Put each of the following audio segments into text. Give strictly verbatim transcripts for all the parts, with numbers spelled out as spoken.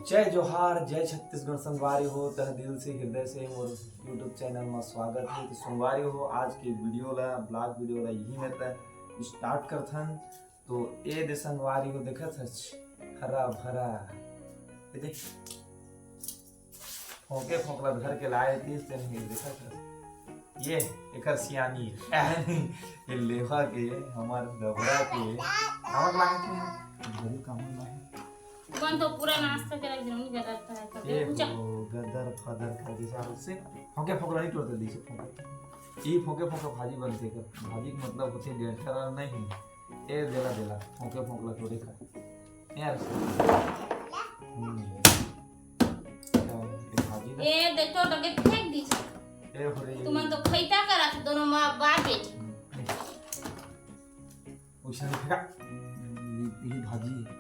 जय जोहार, जय छत्तीसगढ़ संगवारी हो। तह दिल से, हृदय से मोर YouTube चैनल में स्वागत है। तो संगवारी हो, आज के वीडियो ला, ब्लॉग वीडियो ला यही में तक स्टार्ट करथन। तो ए दे संगवारी हो, देखत हच, हरा भरा, ए दे, फोंके फोंकला धर के लाए तीस दिन ही देखत हच। ये एकर सियानी है। ये लेवा के, हमर डबरा के, कामक लागे थे, बड़ी कामक लागे। मन तो पूरा नाश्ता के रख देनी, गदर था, तो ये पूछा। वो गदर फदर कर दे सारा से। फोंके फोंकला नहीं टोरते दी से फोंके। ये फोंके फोंके भाजी बनते कर। भाजी के मतलब होते डेंठरा नहीं। ए देला देला, फोंके फोंकला टोरे का। यार। हम्म। तो ये भाजी ना। ए, देख तो डगे फेंक दी। ए हो रे। तुमन तो खैता करत दोनों माँ बाप बेटी। हम्म। उछल फेंका। ये, ये भाजी है।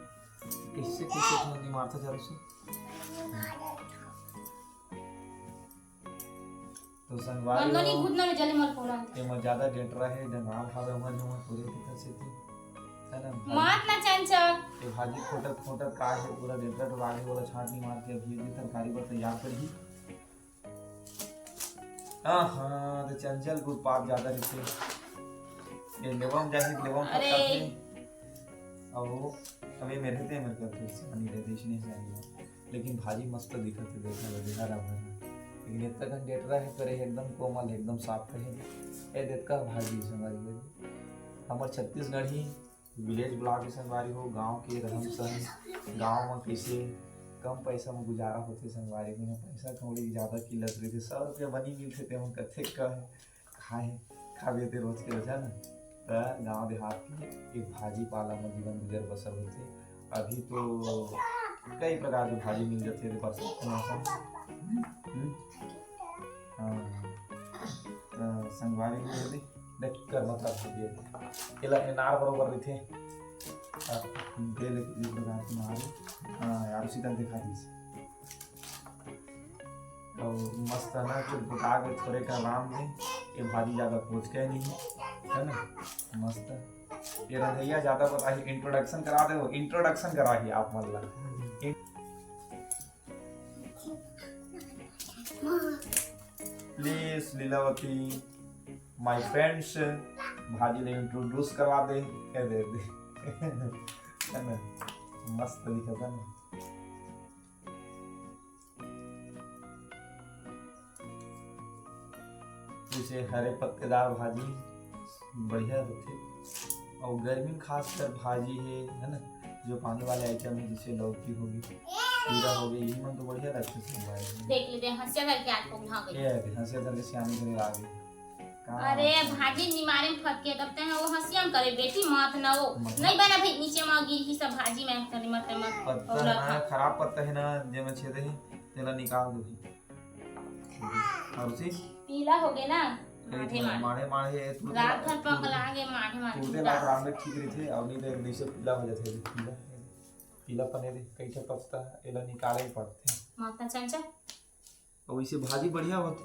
कैसे, कैसे तुमन दिमाग था चालू से? तो संगवारी मन तो नहीं हो, घुटना में जले मर पड़ा। एमा ज्यादा डेंटरा है, डंगाल हावे, ओमा जो ओमा पूरे दिखत से थी, है ना? मात ना चंचल। ये भाजी खोटत खोटत का है, पूरा डेंटरा तो लागे वाला छाटनी मार के अभी भी तरकारी बर तैयार करही। आहा, तो चंचल के उत्पाद ज्यादा रहते। ये लेवम जाही, लेवम अरे। पत्ता थे। अब वो, अब ये मेरे थे, मेरे करते से बनी रहते, इसने से नहीं। लेकिन भाजी मस्त दिखत है, देखा लो, देखा रहा भाजी। लेकिन इतना कन डेटरा है, करे एकदम कोमल है, एकदम सॉफ्ट है। ए, देख का भाजी संगवारी हो। हमर छत्तीसगढ़ी विलेज ब्लॉग के संगवारी हो, गांव के रहन सहन, गांव में कैसे कम पैसा में गुजारा होते संगवारी हो। यहाँ पैसा कौड़ी ज्यादा किल्लत रहते, सौ रुपया बनी मिलते, ते हम कथे का है। खाए, खाबे ते रोज के रोज, है ना? त गांव देहात के एक भाजी पाला में जीवन गुजर बसर होथे। अभी तो कई प्रकार के भाजी मिल जाथे रे बरसात के मौसम। हम्म? हाँ। त संगवारी हो रे, देख कर मतलब भाजी है। एला अनार बरोबर रहिथे। अब दे ले, एक प्रकार के अनार। हाँ यार, उसी तरह दिखा दीस। अउ मस्त है ना, चुटपुटा के थोड़े का आराम में, ये भाजी ज्यादा कोचके नहीं है, है ना? मस्त है। ये रंधैया ज्यादा पता है, इंट्रोडक्शन करा दे, वो इंट्रोडक्शन करा ही आप मतलब। प्लीज लीलावती, माय फ्रेंड्स, भाजी ले इंट्रोड्यूस करवा दे, कह दे दे। है ना? मस्त दिखत है ना? जैसे हरे पत्तेदार भाजी बढ़िया होथे, और गर्मी में खासकर भाजी है, है ना, जो पानी वाले आइटम है, जैसे लौकी होगी, खीरा होगी, यही मन तो बढ़िया लगथे संगवारी हो। देख लेते हैं, हंसिया करके आज को भाग गई। ये है, हंसिया करके सियानी करे आ गई। का अरे, भाजी निमारे में फटके, तब तक वो हंसिया करे, बेटी मत ना वो। मत। नहीं बना भाई, नीचे में गिर ही सब भाजी में, करी मत, मत। पत्ता और ना, रखा। खराब पत्ता है ना, जे में छेदे ही, तेला निकाल दो। और उसी पीला हो गया ना, कई माढ़े ठे माढ़े। माढ़े माढ़े है, तू रात भर पकला के माढ़े माढ़े तू दे पूरा। रात में ठीक रही थे, और नहीं तो एक दिन से पीला हो जाते हैं, पीला, पीला पने दे, कई ठे पत्ता, एला निकाले ही पड़ते हैं। माता चंचल। और इसे भाजी बढ़िया होती,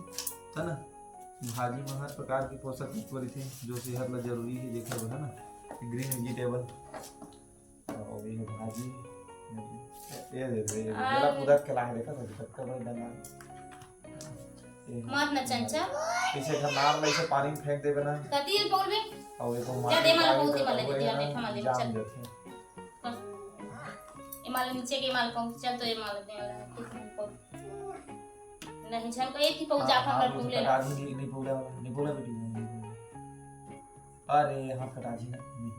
है ना? भाजी में हर प्रकार के पोषक तत्व रहते हैं, जो सेहत ला जरूरी है, जेकर बर, है ना? Green vegetable. अउ ये भाजी, ये दे दे, ये आ, मेरा पूरा खिला के देखा था, कतका बड़ा डंगा। ये मत न चंचल। इसे खनार में इसे पानी में फेंक देबे ना। कती ये पौल में? अउ ये तो जा माटी दे, माला पानी पौल दे, तो माला दे, वो है जा ना, दे, माला दे, जाम चल। देथे। बस। ये माला नीचे के माला पहुंच, चल तो ये माला दे, माला दे, पौल। नहीं, झन को एक ही पौल हाँ, जा, हाँ, अपन वो पौले कटा ला। दी, नहीं, नहीं पौला, नहीं पौला बेटी, नहीं पौला। अरे, हाथ कटा जी ना, नहीं।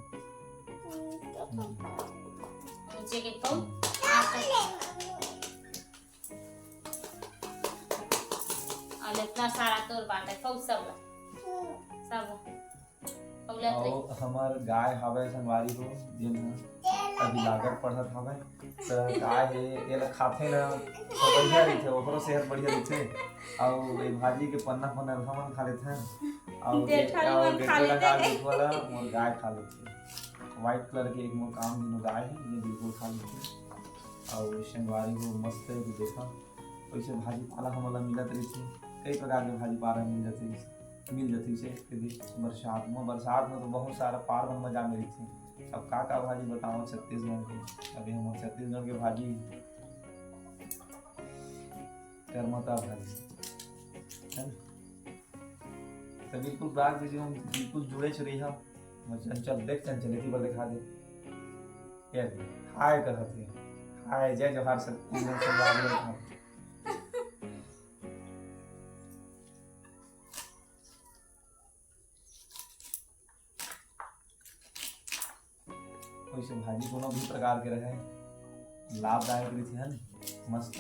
नीचे के पौल, हाथ कटा। अउ इतना सारा तोर बात है, पौल सब ला। सब ला। पौल ला अउ तो। हमर गाय हावय संगवारी हो, जेन ह अभी लागत पढ़त हावय। त गाय हे, एला खाथे ना, त बढ़िया रहिथे, ओकरो सेहत बढ़िया रहिथे। अउ ए भाजी के पन्ना पन्ना हमन खा लेथन। अउ जेठा अउ मन खा जेठा लेथे। गाय, जेठवा ला मोर गाय खा लेथे। व्हाइट कलर के एक मोर काम दिनो गाय हे, जे बिल्कुल खा लेथे। अउ संगवारी हो मस्त हे, तो देखा, वैसे भाजी पाला हमन ला मिलत रहिथे, कई प्रकार के भाजी पाला मिल जाथे, मिल जाथे। जैसे कि बरसात में, बरसात में तो बहुत सारा पार मन में जामे रहिथे। अब का का भाजी बताओ छत्तीसगढ़ के, अभी हमर छत्तीसगढ़ के भाजी कर्मता भाई, है ना? तो बिल्कुल ब्लॉग वीडियो में बिल्कुल जुड़े रहिहा। मैं चंचल, देख चंचल, एक बार दिखा दे। ये हाय कहत हे, हाय, जय जोहार, सब सब ब्लॉग में। वैसे भाजी कोनो भी प्रकार के रहे, लाभदायक रहिथे, है ना? मस्त।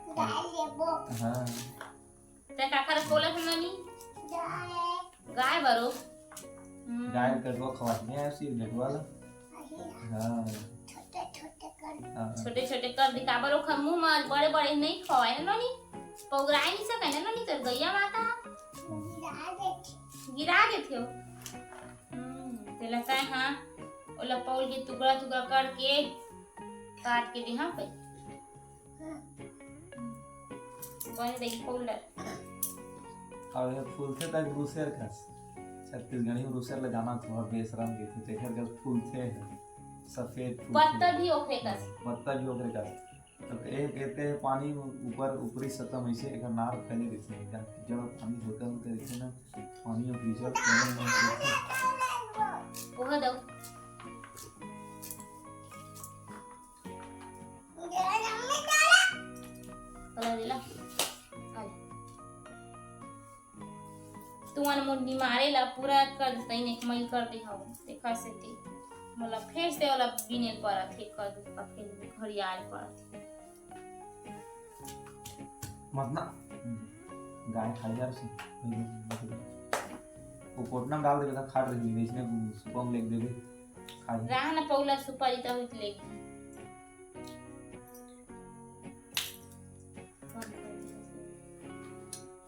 दाल लेबो। हाँ। ते काकर बोलत हन नोनी? गाय। गाय बरो। हम्म। गाय कटुआ खवात नहीं आया, सिर्फ बेटवा ला। हाँ। छोटे छोटे कर। हाँ। छोटे छोटे कर दी, काबर ओखर मुंह में बड़े बड़े नहीं खवाए ना नोनी, पौगराए नहीं सके ना नोनी, तोर गैया माता। गिरा देथे। गिरा देथे हो। हम्म, तेला काय, हाँ, ओला पौल के टुकड़ा टुकड़ा करके काट के दे, हाँ भाई। बन गई पाउडर। और ये फूलथे तक रूसेर कस। छत्तीसगढ़ी में रूसेर ले जाना थोड़ा बेशरम के थे, जेकर कस फूलथे है, सफेद फूलथे। पत्ता भी ओकरे कस। पत्ता भी ओकरे कस। तो ये कहते हैं पानी ऊपर, ऊपरी सतह में से एक नार फैले रहते हैं, जब जब पानी होता होता रहते ना, पानी और कीचड़ दोनों में रहते हैं। ओहे दो। कलर दिला। आ ले। तुमन मोर निमारे ला पूरा कर देता, इने कमाई कर दे हव। देखा से ते मोला फेर से वाला बिनेल परत हे, कर दे का फेर घड़ियाल परत हे। मत ना, गाय खाई जा रही। वो पोटना में डाल देबे, खा रही है, इसने सुपम लेके देबे, खा ले। राह ना पौला सुपारी तो हुई लेके।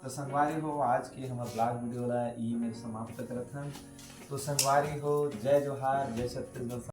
तो संगवारी हो, आज के हमर ब्लॉग वीडियो ला ई में समाप्त करत हन। तो संगवारी हो, जय जोहार, जय छत्तीसगढ़।